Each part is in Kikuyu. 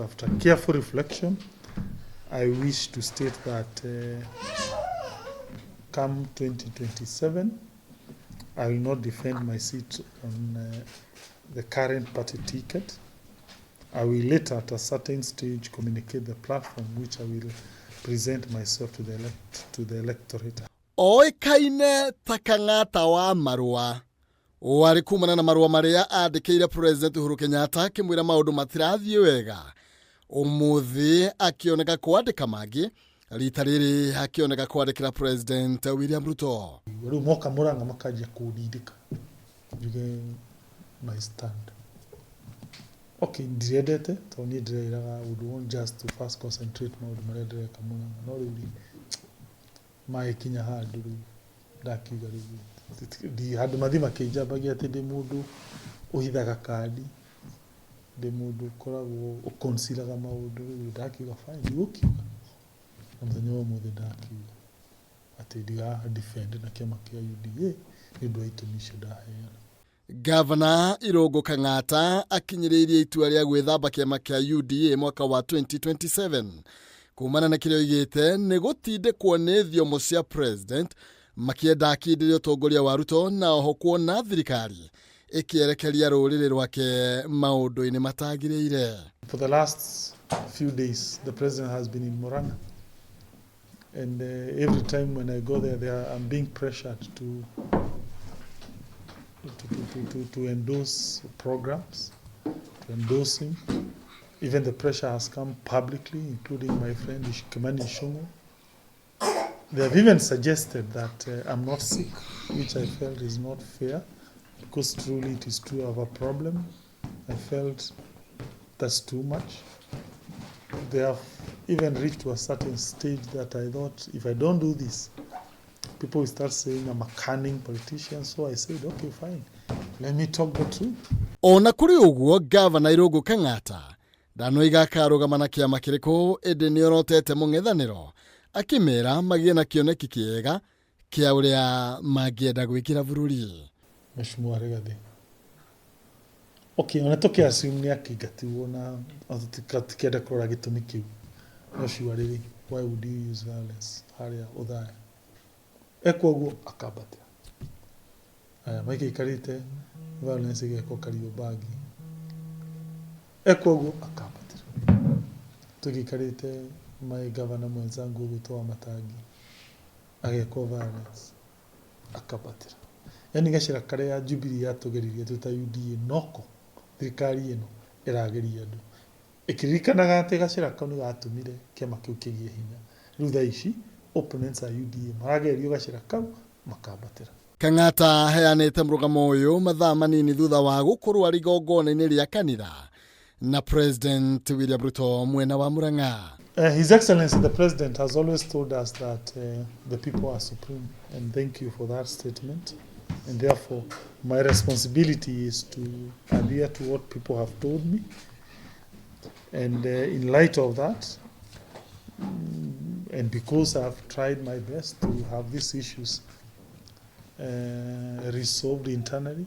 After careful reflection, I wish to state that come 2027, I will not defend my seat on the current party ticket. I will later, at a certain stage, communicate the platform which I will present myself to the electorate. Oĩkaine ta Kang'ata wa marũa warĩ kumana na marũa marĩa andĩkĩire President Uhuru Kenyatta akĩmwĩra maũndũ matirathiĩ wega. Ũmũthĩ akĩoneka kwandĩka mangĩ, rita rĩrĩ akĩoneka kwandĩkĩra President William Ruto. Rĩu moka Murang'a makanjia kũndindĩka njuge my stand. Okay, ndirendete tondũ niĩ ndĩreĩraga I would want just to first concentrate maũndũ marĩa ndĩreka Murang'a, no rĩu rĩ magĩkinya handũ rĩu ndakiuga rĩu handũ mathi makĩnjambagia atĩ ndĩ mũndũ ũhithaga kandi, ndĩ mũndũ ũkoragwo ũconcealaga maũndũ, rĩu ndakiuga fine, ndigũkiuga. Na mũthenya wa ũmũthĩ ndakiuga atĩ ndiga defend na kĩama kĩa UDA nĩ ũndũ wa itũmi icio ndaheana. Gavana Irũngũ Kang'ata akinyĩrĩirie itua rĩa gwĩthamba kĩama kĩa UDA mwaka wa 2027 kumana na kĩrĩa oigĩte nĩ gũtindĩkwo nĩ thiomo cia president makĩenda akindĩrie ũtongoria wa Ruto na oho kuona thirikari ĩkĩerekeria rũrĩrĩ rwake maũndũ-inĩ matagĩrĩire. For the last few days, the president has been in Murang'a. And every time when I go there, I'm being pressured to endorse programs, to endorse him. Even the pressure has come publicly, including my friend Kimani Ichung'wah. They have even suggested that I'm not sick, which I felt is not fair, because truly it is true I have a problem. I felt that's too much. They have even reached to a certain stage that I thought if I don't do this, people will start saying I'm a cunning politician. So I said, "Okay, fine. Let me talk the truth." Ona kũrĩ ũguo, Gavana Irũngũ Kang'ata ndanoiga akarũgama na kĩama kĩrĩkũ, ĩndĩ nĩorotete mũng'ethanĩro akĩmera magĩe na kĩoneki kĩega kĩa ũrĩa mangĩenda gwĩkĩra bũrũri. Mheshimiwa Rigathi. Okay, ona tũkĩ assume nĩ akĩingatirwo na tũtikenda kũrora gĩtũmi kĩu. No surely, why would you use violence harĩa Othaya? Ekwo ũguo akambatĩra. Aya maikaikarĩte violence ĩgekwo Kariobangi. Ekwo ũguo akambatĩra. Tũgĩikarĩte my governor mwenzangu ũgwĩtwo Wamatangi agekwo violence akambatĩra. Yani gacĩra karĩa Jubilee yatũgeririe twĩ ta UDA noko thirikari ĩno ĩrageria andũ ĩkĩririkanaga atĩ gacĩra kau nĩ gatũmire kĩama kĩu kĩgĩe hinya. Rĩu thaa ici opponents a UDA maragerio gacĩra kau makambatĩra. Kang'ata aheanĩte mũrũgamo ũyũ mathaa manini thutha wa gũkorwo arĩ igongona-inĩ rĩa kanitha na President William Ruto mwena wa Murang'a. His Excellency the President has always told us that the people are supreme, and thank you for that statement. And therefore, my responsibility is to adhere to what people have told me. And in light of that, and because I've tried my best to have these issues resolved internally,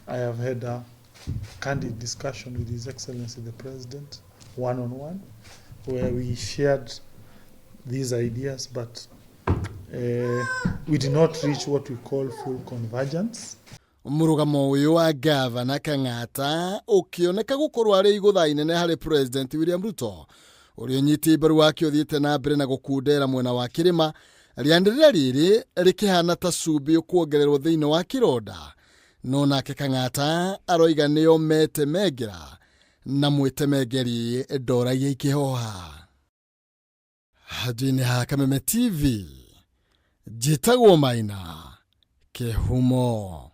I have had a candid discussion with His Excellency the President, one on one, where we shared these ideas, but we did not reach what we call full convergence. Mũrũgamo ũyũ wa Gavana Kang'ata ũkĩoneka gũkorwo arĩ igũtha inene harĩ President William Ruto ũrĩa ũnyiti mbaru wake ũthiĩte na mbere na gũkundera mwena wa kĩrĩma, rĩanĩrĩra rĩrĩ rĩkĩhana ta cumbĩ ũkuongererwo thĩinĩ wa kĩronda, no nake Kang'ata aroiga nĩo metemengera na mwĩtemengeri ndoragia ikĩhoha. Handũ-inĩ ha Kameme TV, njĩtagwo Maina Kĩhumo.